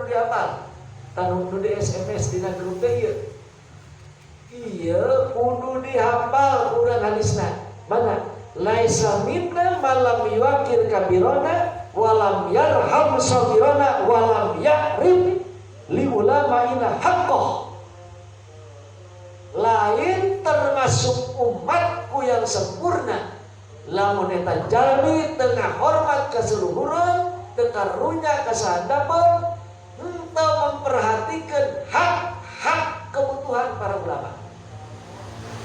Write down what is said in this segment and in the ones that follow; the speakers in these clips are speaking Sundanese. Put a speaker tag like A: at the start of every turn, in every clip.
A: dihafal. Tanu nu di SMS dina grup teh ieu. Ieu kudu dihafal urang hadisna. Mana? Laisa minna man lam yuwaqqir kabirona walam yarham saghirona walam ya'rif li ulama'ina haqqah. Lain termasuk umatku yang sempurna lamun eta jalmi teu ngahormat ka saluhureun, teu karunya ka sahandapeun, henteu memperhatikan hak-hak kebutuhan para ulama.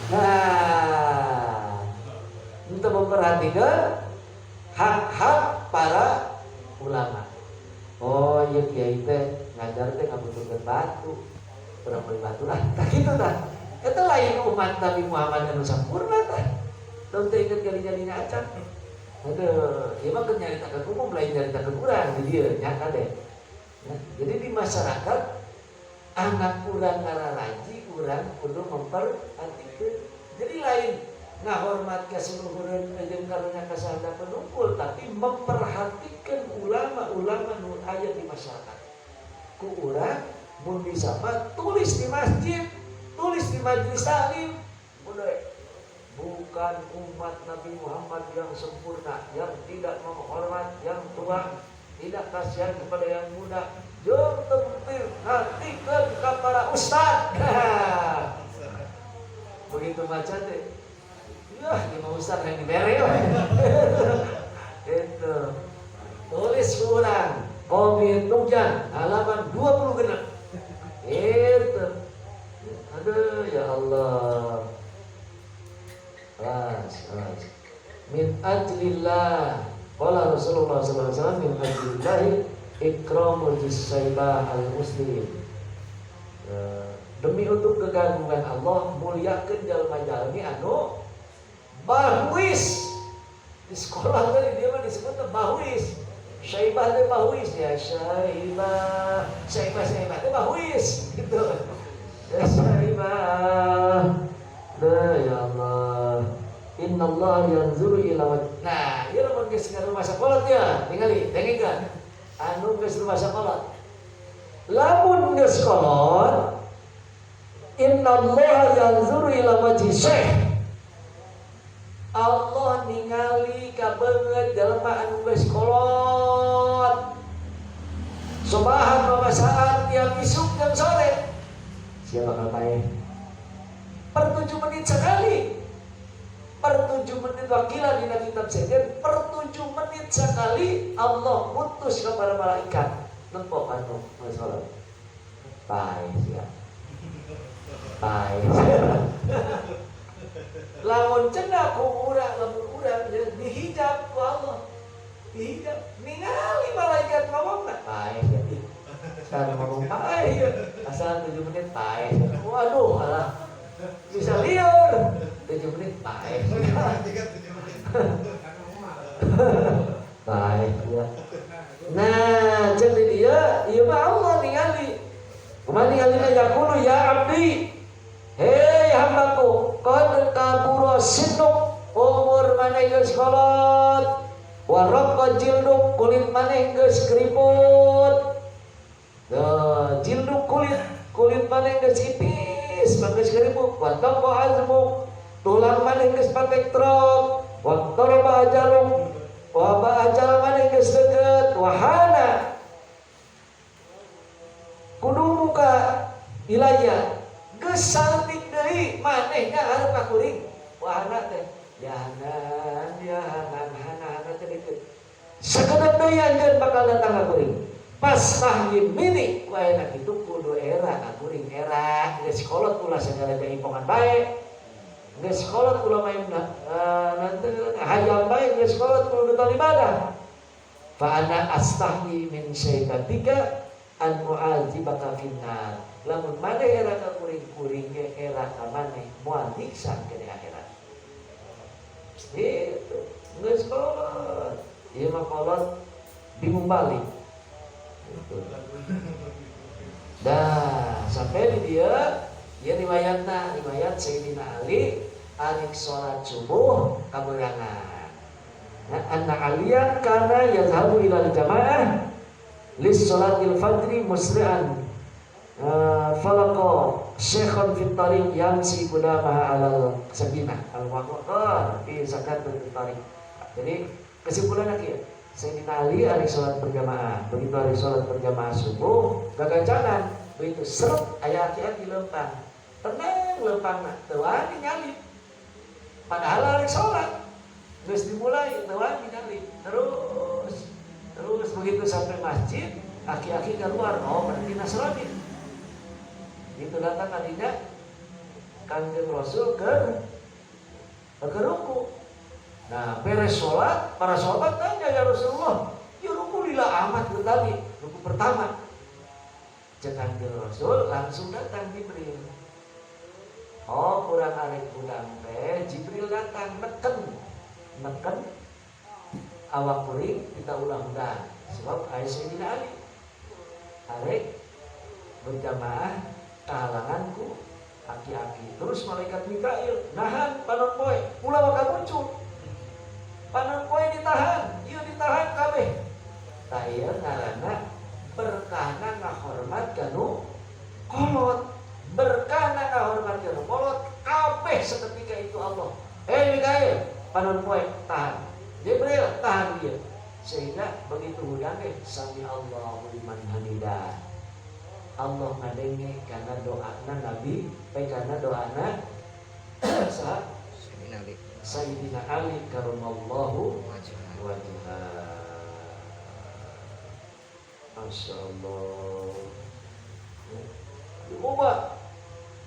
A: Nah, untuk memperhatikan hak-hak para ulama. Oh iya, kiai teh ngajar teh ngabutuhkeun batu. Kurang beli batu lah. Tah kitu tah. Eta lain umat Nabi Muhammad anu sampurna tah. Tong teu inget gali-galinya acan. Aduh, ieu mah keur nyaritakeun umum, lain nyaritakeun urang di dieu nya kade. Ya, jadi di masyarakat anak urang ngararaji, urang kudu memperhatikan. Jadi lain ngahormat ka saluhureun jeung karunya ka sahandapeun unggul, tapi memperhatikan ulama-ulama nu aya di masyarakat. Ku urang mun bisa mah tulis di masjid, tulis di majelis taklim. Udah, bukan umat Nabi Muhammad yang sempurna yang tidak menghormat yang tua, tidak kasihan kepada yang muda, jeung teu memperhatikan ka para ustad. Begitu maca teh ya, lima ustad yang dibere we. Itu tulis kurang Kopi Tungjan halaman 20 genep itu. Aduh, ya Allah. Ras, ras. Min ajlillah. Qala Rasulullah sallallahu alaihi wasallam, min ajlillahi ikramul syaibah al muslim. Demi untuk kegagungan Allah, muliakeun jalma-jalmi anu bahuis. Di sekolah tadi dia mah disebutnya bahuis. Syaibah teh bahuis ya, syaibah, syaibah, syaibah teh bahuis gitu. Ya syaibah. Nah, ya Allah. Inna Allah yanzuru ila wajh. Nah, ieu lamun geus rumah kolot ya, tingali, dengekeun. Anu geus rumah kolot. Lamun geus kolot, Inna Allah yanzuru ila wajhi syekh. Allah ningali ka beungeut jelema anu geus kolot. Sobahan wa masaan, tiap isuk jeung sore. Siapa bakal paeh? Per 7 menit sekali. Per 7 menit, wakilan dina kitab sejen, per 7 menit sekali Allah putus kepada malaikat. Nempok anu salat. Paeh sia. Paeh. Lamun cenah ku urang, lamun urang ya, dihijab ku Allah. Dihijab, ningali malaikat ngomongna, paeh ya. Sekarang ngomong paeh ya. Asal 7 menit paeh. Waduh, alah. Bisa liar. 7 menit paeh. Paeh ya. Nah, cek di dia, ieu mah Allah ningali. Kumaha ningalina? Yaqulu ya abdi. Hei hambaku, qad kabura sinnuk, umur maneh geus kolot. Wa raqqa jilduk, kulit maneh geus keriput. Nah, jilduk kulit, kulit maneh geus ipis, geus keriput. Wa taqqa azmuk, tulang maneh geus patek trok. Wa qaraba ajaluk, wa ba ajal maneh geus deukeut. Wa hana qudumuka ilayya, geus saeutik deui maneh hareup ka kuring. Wahana teh yahanan yahanan, hana hana teh deukeut, sakedap deui anjeun bakal datang ka kuring. Fastahyi minni, ku ayeuna kitu kudu era ka kuring, era geus kolot ulah sagala jaipongan bae, geus kolot ulah main nanti hayam bae, geus kolot kudu getol ibadah. Fa ana astahyi min syaibatika an mu'adzibaka finnar, lamun maneh era ka kuring, kuring ge era ka maneh, moal nyiksa ke di akhirat. Itu geus kolot ieu mah, kolot bingung balik gitu. Dah sampai di dia dia riwayatna, riwayat Sayyidina Ali arik sholat subuh kaberangan. Nah, anna aliyan kana yazhabu ilal jamaah. Lis sholatil fajri musri'an falaqa syekhon fit tariq yamsi qudamaha alal sakinah al-waqar fi zakatul tariq. Jadi kesimpulannya kieu, Sayyidina Ali ari salat berjamaah. Begitu ari salat berjamaah subuh, gagancangan, begitu seret aya aki-aki lempang. Tenang lempangna, teu wani nyalip. Padahal ari salat geus dimulai, teu wani nyalip. Terus terus begitu sampai masjid, aki-aki keluar, oh berarti Nasrani. Itu datang kadinya Kanjeng Rasul ke ruku. Nah, beres sholat, para sahabat tanya, ya Rasulullah, ya ruku lila amat itu tadi, ruku pertama. Cek Kanjeng Rasul langsung datang Jibril. Oh, kurang arek udang teh, Jibril datang neken, neken awak kuring kita ulah udang. Sebab aya Sayyidina Ali arek berjamaah kahalanganku aki-aki. Terus malaikat Mikail nahan panon poe, ulah bakal muncul. Panon poe ditahan, ieu ditahan kabeh. Tah ieu ngaranna berkahna ngahormat kanu kolot. Berkahna ngahormat kanu kolot kabeh seketika itu Allah. Eh Mikail, panon poe tahan. Jibril tahan dia. Sehingga begitu hudang ge sami Allahu liman hamidah. Allah ngadenge karena doana Nabi, baik karena doana saha?
B: Sayyidina Ali.
A: Sayyidina Ali karamallahu wajhah. Masya Allah. Loba,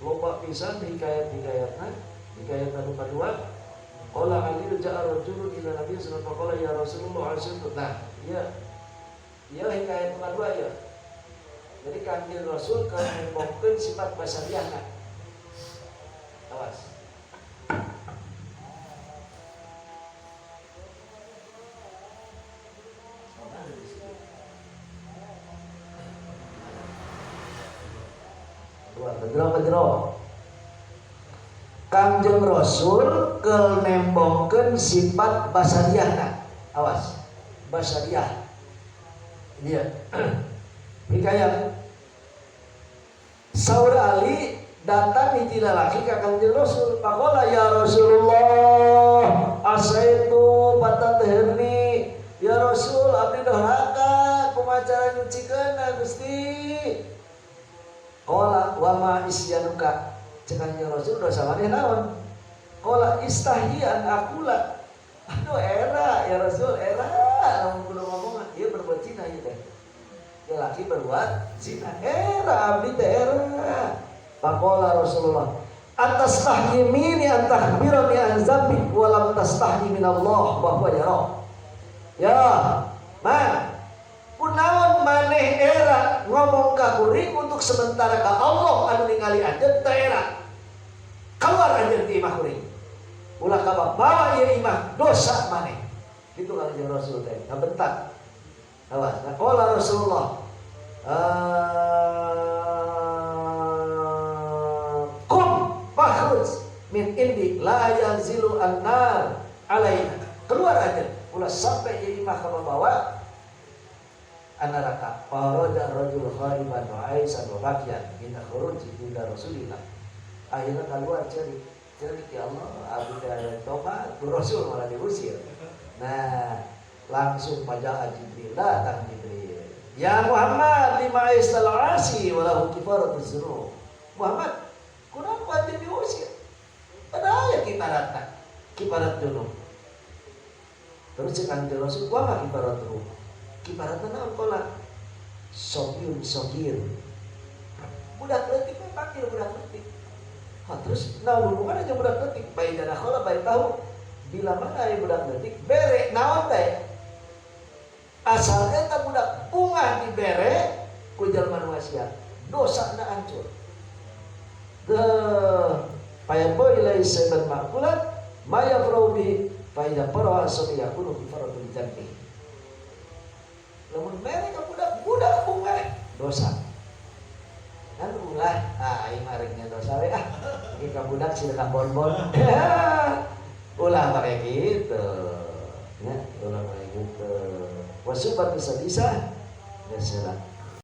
A: loba pisan hikayat-hikayatna, hikayat anu kadua. Qala Ali ja'a rajulun ila Nabi sallallahu alaihi wasallam ya Rasulullah alaihi. Nah, iya. Iya hikayat kedua ya. Jadi Kanjeng Rasul keur ngomongkeun sifat basariahna. Awas. Keluar bejero-bejero. Kanjeng Rasul keur nembongkeun sifat basariahna. Awas. Basariah. Dia. Hikayat Saur Ali datang hiji lalaki ka Kanjeng Rasul. Faqala ya Rasulullah asaitu fatatahirni. Ya Rasul abdi doraka kumaha cara nyucikeun Gusti. Qala wa ma isyanuka. Cek Kanjeng Rasul dosa maneh naon? Qala istahyi an aqula. Aduh era ya Rasul era lamun kudu ngomong ieu berbuat zina ieu teh. Lelaki berbuat zina. Era abdi teh era. Faqala Rasulullah atastahyi minni an takhbirani an dzambi wa lam tastahyi minallah wa huwa yara. Ya, man kunaon maneh era ngomong ka kuring untuk sementara ka Allah anu ningali anjeun teh era. Keluar anjeun ti imah kuring. Ulah kabawa ieu imah dosa maneh. Kitu Kanjeng Rasul teh ngabentak. Awas. Nah, qala Rasulullah qum fakhruj min indi la yanzilu an-nar alaina. Keluar aja ulah sampai ieu imah kabawa anaraka. Faraja rajul khaiban wa aisan wa bakian min khuruji inda Rasulillah. Akhirnya keluar cerik. Cerik ya Allah, abdi teh tobat, Rasul malah diusir. Nah, langsung pada Jibril datang Jibril. Ya Muhammad lima aistal asi walahu kifaratuz dzunub. Muhammad, kunaon anjeun diusir? Padahal ya kifaratna, kifarat dzunub. Terus cek Kanjeng Rasul, wa ma kifaratuhu? Kifaratna naon qala? Sobyun sogir. Budak leutik we panggil budak leutik. Ha terus naon hubunganna jeung budak leutik? Bae dakhala bae tahu bila mana aya budak leutik bere naon teh? Asal eta budak bungah dibere ku jalma nu wasiat, dosana hancur. Deuh, payabo ilai saiban makulat ma yafrahu bihi fa idza faraha yakunu kifaratul dzambi. Lamun mere ka budak, budak bungah dosa. Kan ulah, ah aing mah rek dosa we ah. Ieu ka budak sedekah bonbon. Ulah pakai gitu. Ya, ulah pakai gitu. Wasubatu sadisah Geus.